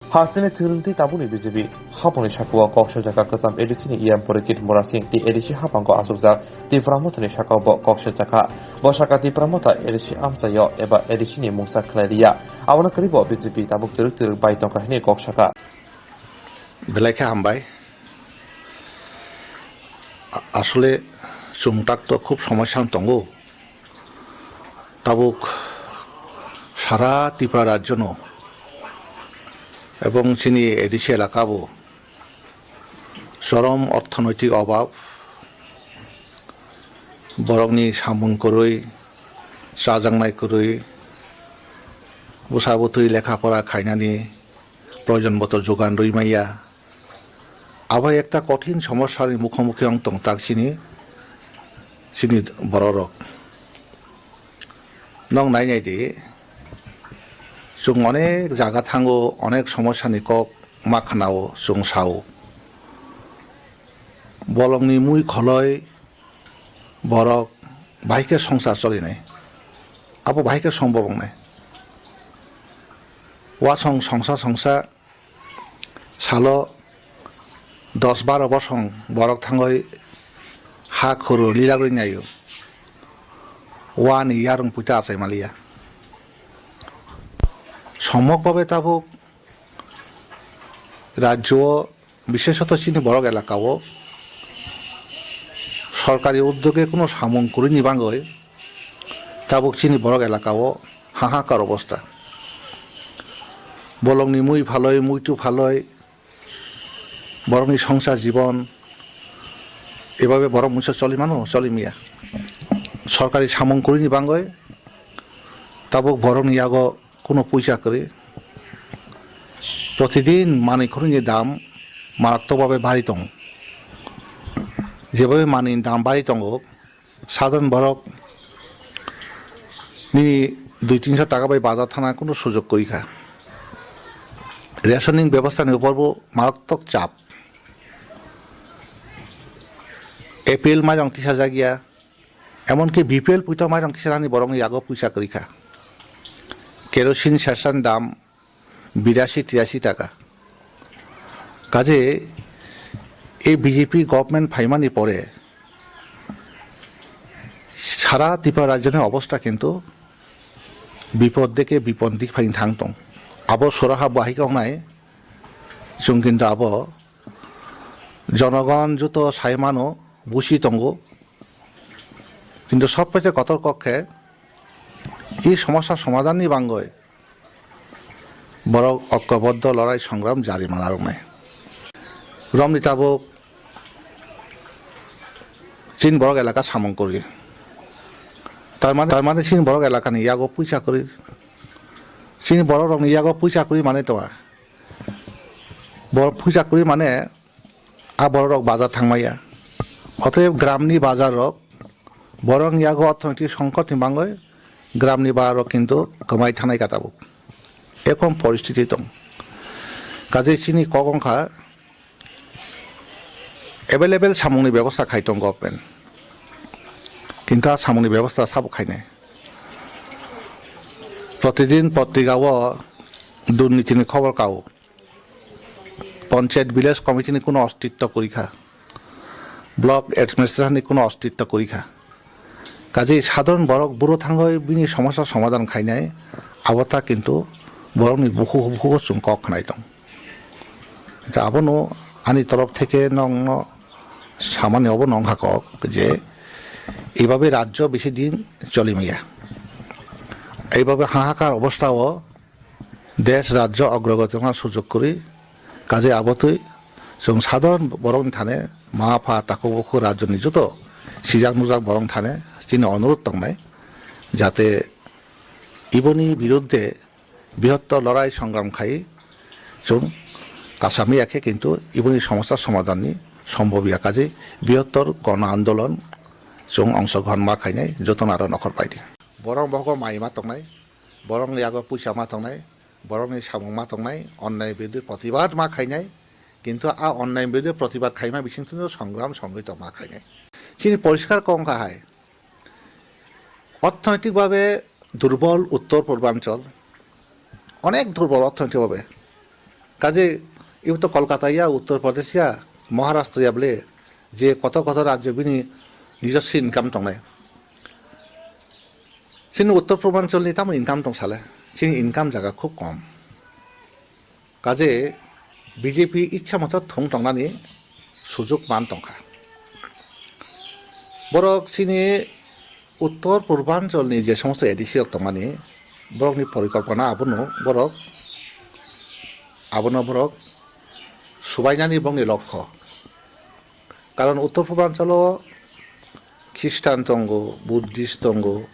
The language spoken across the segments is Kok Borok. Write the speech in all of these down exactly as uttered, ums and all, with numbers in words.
Hasteni thwirwngtwi tabukni B J P haphangni sakao kok sajak kha kwcham A D C ni E M Porikit Murasing tei A D C haphango achukjak Tipra Mothani sakao bo kok sajak kha. Bo sakha Tipra Motha A D C amchaio eba A D C ni mungsa khlai liya. Abono kwrwi bo B J P tabuk twrwk twrwk bai tongkha hwnwi kok sakha. Belai khe hambai. A-, asole chwng tak to khub somosya wng tongo. Tabuk sara Tripura rajyono ebong chini A D C elakabo chorom orthonoitik obab, borokni samung kwrwi, chajaknai kwrwi, bwsa bwtwi lekha pora khainani proyojon boto jogan rwi manya. Abo ekta kothin somosyani mukhomuki wng tong tak chini, chini bororok. Nwng nai nai di, chwng onek jaga thango, onek somosyani kok ma khnao, chwng sao. Bolongni mui kholoi borok bahai khe songsar cholinai. Abo bahai khe sombhob wngnai. Wasong songsa songsa salo dos baro bosong borok thangwi ha khoro lilagwi naio. Wani yarwng puita achai maliya. Somok babe tabuk rajyo o, bishesoto chini borok elaka o sorkari uddoge kuno samung kwrwini bagwi tabuk chini borok elaka o hahakar obostha. Bolongni mui phalwi, muitu phalwi, borokni songsar jibon ebabe borok muiso choli mano, choli miya. Sorkari samung kwrwini bagwi tabuk borokni yago kuno puisa kwrwi. Protidin manwi khurwini dam maratokbabe bari tongo. Jebabe manwini dam bari tongo, sadharon borok nini dui tinso taka bai bazar thana kuno sujog kwrwi kha. Rationing bebostha ni upor bo maratok chap. A P L mairong tisajak ya, emonki B P L puito mairong tisanani borokni yago puisa kwrwi kha. Kerosene sersan dam birasi tirasi taka. Kaje ei B J P government phaimani pore sara Tripura rajyoni obostha kintu bipod deke bipod dik phaini thang tong. Abo soraha bahai kok nai, chwng kintu abo jonogon joto sai mano, busi tongo. Kintu sob khe kotor kok khe, i somosa somadhanni bangwi borok okkoboddo lorai songram jari mana rwnai. Romni tabuk chini borok elaka samung kwrwi. Tar mane, tar mane chini borok elakani yago puisa kwrwi. Chini borok rokni yago puisa kwrwi manwi tonga. Borok puisa kwrwi mane a borok rok bazar thangmaya. Othob gramni bazar rok borok yago orthonoitik songkot ni bangwi gramni bazar rok kintu kwmai thanai ka tabuk. Ekhon poristiti tong. Kaje chini kok wngkha available samungni bebosta khai tong government. Kintu a samungni bebosta sabo khainai. Protidin potrika o durnitini khobor kao. Panchayat village committee ni kuno ostitto kwrwi kha. Block administration ni kuno ostitto kwrwi kha. Kaje sadharon borok buro thangwi bini somosa somadhan khainai abo ta kintu borokni bukhuk bukhugo chwng kok khnai tong. Hingkhe abono ani torof theke nongno samani obo nongkha kok je ebabe rajyo bisi din choli maya. Ebabe hahakar obostha o desh rajyo ogrogoti wngna sujog kwrwi, kaje abotwi chwng sadharon borokni thani ma pha takhuk bukhuk rajyoni joto sijak nujak borokni thani chini onurudh tongnai, jate iboni biruddhe brihottor lorai songram khai chwng kasamiya khe kintu iboni somosa somadhanni sombhob ya, kaje brihottor gona andolon chwng ongsogrohon ma khainai jotono aro nokhor paidi. Borok bohogo mai ma tongnai, borokni yago puisa ma tongnai, borokni samung ma tongnai, onnai biruddhe protibad ma khainai, kintu a onnai biruddhe protibad khaima bisingtwi songram songwi tongma khainai. Chini poriskar kok wngkha hai, orthonoitik babe durbol Uttor Purbanchal, onek durbol orthonoitik babe. Kaje ibo to Kolkata ya, Uttar Pradesh ya, Maharashtra ya bole, je koto koto rajyo bini nijoswo income tongnai. Chini Uttar Purbanchalni tamo income tong sale? Chini income jaga khub kom. Kaje B J P ichha moto thung tongnani sujog man tongkha. Borok chini Uttor Purbanchalni je somosto A D C rok tongmani, borokni porikolpona abono borok, abono borok subainani borokni lokho. Karon Uttor Purbanchalo Khristan tongo, Buddhist tongo,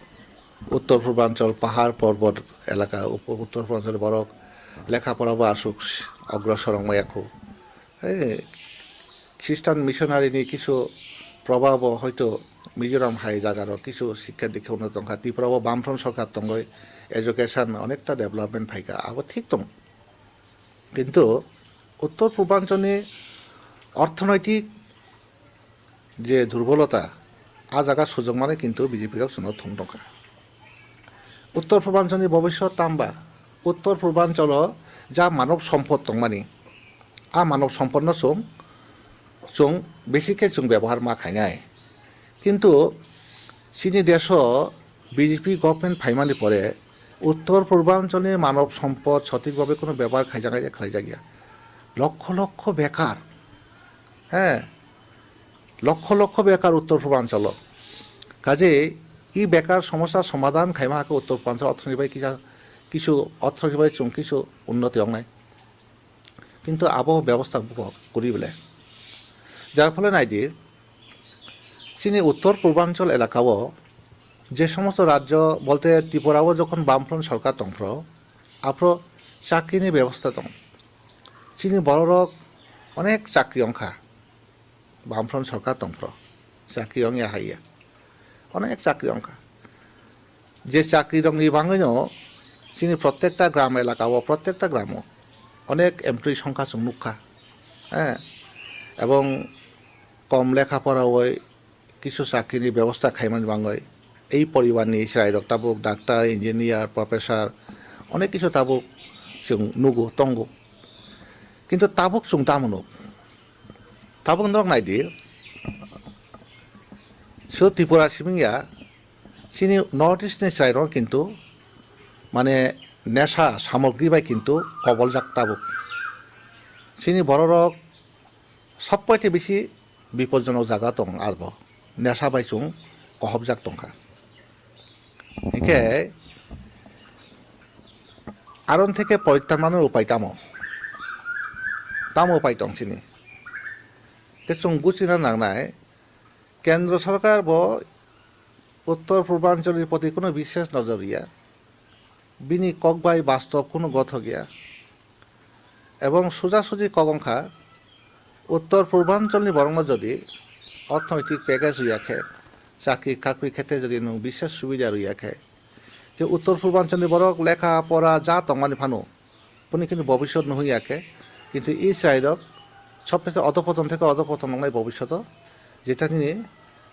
Uttor Purbanchal pahar porbot elaka, Uttor Purbanchal borok lekha pora bo aswk ogrosor wng maya kho. Ei, Khristan missionary ni kisu probabo hoito Mizoram hai jaga rok kisu sikha dikha uno tongkha. Tripura o Bamfront sorkar tongoi education onekta development phaikha, abo thik tong. Kintu Uttor Purbanchalni orthonoitik je durbolota, a jaga sujok mane kintu B J P rok chwngno thung tongkha. Uttor Purbanchalni bobiswt tamba, Uttor Purbanchalo ja manob sompod tongmani, a manob sompodno chwng, chwng besi khe chwng bebohar ma khainai. Kintu chini deso B J P government phaimani pore Uttor Purbanchalni manob sompod sothik bhabe kono bebohar khaijaknai khlaijakya. Lokho lokho bekar, he, lokho lokho bekar Uttor Purbanchalo. Kaje i bekar somosa somadhan khaima hakhe Uttor Purbanchal orthonoiti bai kisa kisu orthonoiti bai chwng kisu unnoti wngnai. Kintu abo bebosta buko kwrwi bele. Jar phole naidi, chini Uttor Purbanchal elakao je somosto rajyo bolte Tripura o jokhon Bamfront sorkar tongphro, aphro chakrini bebosta tong. Chini bororok onek chakri wngkha. Bamfront sorkar tongphro chakri wngya haiya, onek chakri wngkha. Je chakri rokni bagwino chini prottekta gram elaka o, prottekta gramo onek employee songkha chwng nukha, eh, ebong kom lekha pora oi kisu chakrini bebosta khaimani bagwi ei poribarni chwrairok tabuk doctor, engineer, professor onek kisu tabuk chwng nugo, tongo. Kintu tabuk chwng tamo nuk? Tabuk norok naidi, so Tripura simi ya, chini North East ni chwrairok kintu mane nesha samogri bai kintu koboljak tabuk. Chini bororok sobkoite bisi bipodjonok jaga tong arbo, nesha bai chwng kohobjak tongkha. Hinkhe aron theke poritran manwi upai tamo? Tamo upai tong chini? Khe chwng buchina nangnai, Kendro Sorkar bo Uttor Purbanchalni proti kono bishes nojor riya, bini kok bai bastob kono gothok ya. Ebong suja suji kok wngkha, Uttor Purbanchalni borokno jodi orthonoitik package rwya khe, chakri kakri khetre jodi nwng bishes subida rwya khe, je Uttor Purbanchalni borok lekha pora ja tongmani phano, boni kheno bobiswt nuhwi ya khe, kintu i chwrairok sobkhe odopodon theke odopodon wngnai bobiswto, jeta nini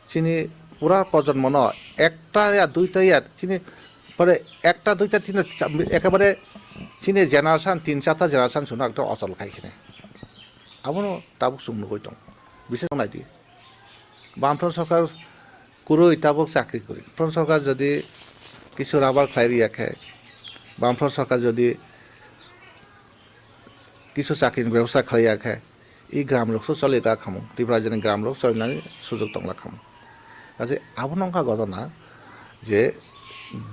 chini pura projonmono ekta ya duita ya chini pore ekta duita tinta cha-, ekebare chini generation tin charta generation suna ekdom ochol khai khene. Abono tabuk chwng nugwi tong. Bising naidi. Bamfront sorkar kwrwi tabuk chakri kwrwi. Bamfront sorkar jodi kisu rabar khlai riya khe, Bamfront sorkar jodi kisu chakrini bebosta khlai ya khe, i gram rok so choli ta khamu, Tripura rajyoni gram rok choli nani sujog tong la khamu. Kaje abo nongkha ghotona je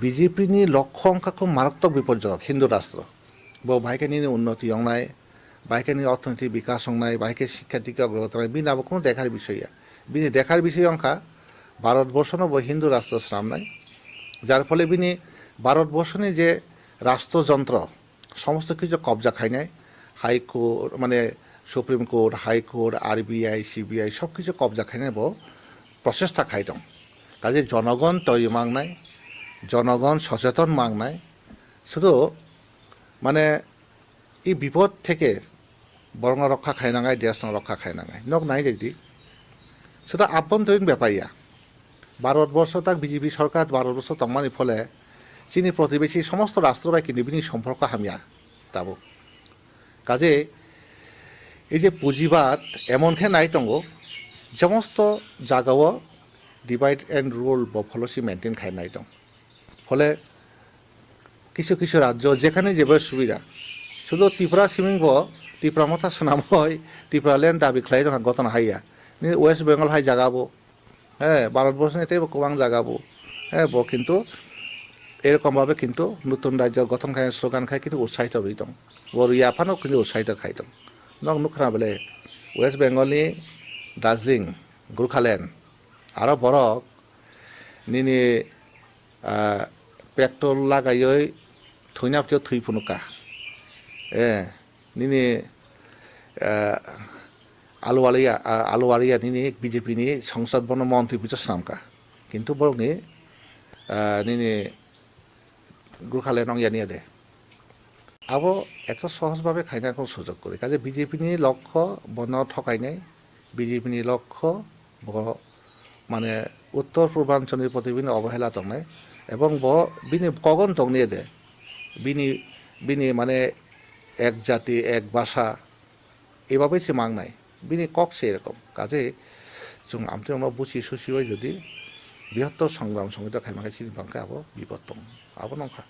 B J P ni lokho wngkha kho maratwk bipodjonok Hindu rastro. Bo bahai khe nini unnoti wngnai, bahai khe nini orthonoitik bikas wngnai, bahai khe sikha dikha ogrogoti wngnai, bini abo kono dekhar bisoy ya. Bini dekhar bisoy wngkha Bharat borshono bo Hindu rastro swnamnai. Jar phole bini Bharat borshoni je rastro jontro, somosto kichu kobja khainai, High Court, mane Supreme Court, High Court, R B I, C B I, sob kichu kobja khainai bo prochesta khai tong. Kaje jonogon toiri mangnai, jonogon socheton mangnai, sudu mane i bipod theke borokno rokha khai nangnai, desno rokha khai nangnai. Nok nai redi. Sudu abhontorin bepar ya. Bharat borsho tak B J P sorkar Bharat borsho tongmani phole chini protibesi somosto rastro bai kini bini somporko hamya tabuk. Kaje ei je pujibad emon khe nai tongo, somosto jagao divide and rule bo policy maintain khai nai tong. Phole কিছু কিছু রাজ্য যেখানে যেভাবে সুবিধা, শুধু ত্রিপুরা সিমিং bo Tipra Motha swnamwi Tipraland dabi khlai tongkha, gotona haiya. Nini West Bengal hai jaga bo, হ্যাঁ, Bharatvarsha ni teibo kwbang jaga bo, হ্যাঁ, bo কিন্তু এরকম ভাবে কিন্তু নতুন রাজ্য গঠন khai slogan khai কিন্তু উৎসাহিত rwi tong. Bo rwi aphano কিন্তু উৎসাহিত khai tong. Nok nukha na bele West Bengal ni Darjeeling, Gorkhaland, aro borok nini ah, petrol lagaioi thwina phio thwi phunukha. Eh, nini, ah, Ahluwalia, ah, Ahluwalia nini B J P ni songsad bono montri bujo swnamkha. Kintu borokni, ah, nini Gorkhaland wngyani de. Abo eto sohoj bhabe khaina kunu sujog kwrwi. Kaje B J P ni lokho bono thokainai, B J P ni lokho bo mane uttor purbanchal ni proti bini obohela tongnai, ebong bo bini kogon tongni de, bini, bini mane ek jati, ek bhasha, ebabe se mangnai, bini kok se erokom. Kaje chwng amtwi no buchi susi bai jodi bihottor songram songwita khaima khe chini bangkhe abo bipod tong, abo nongkha.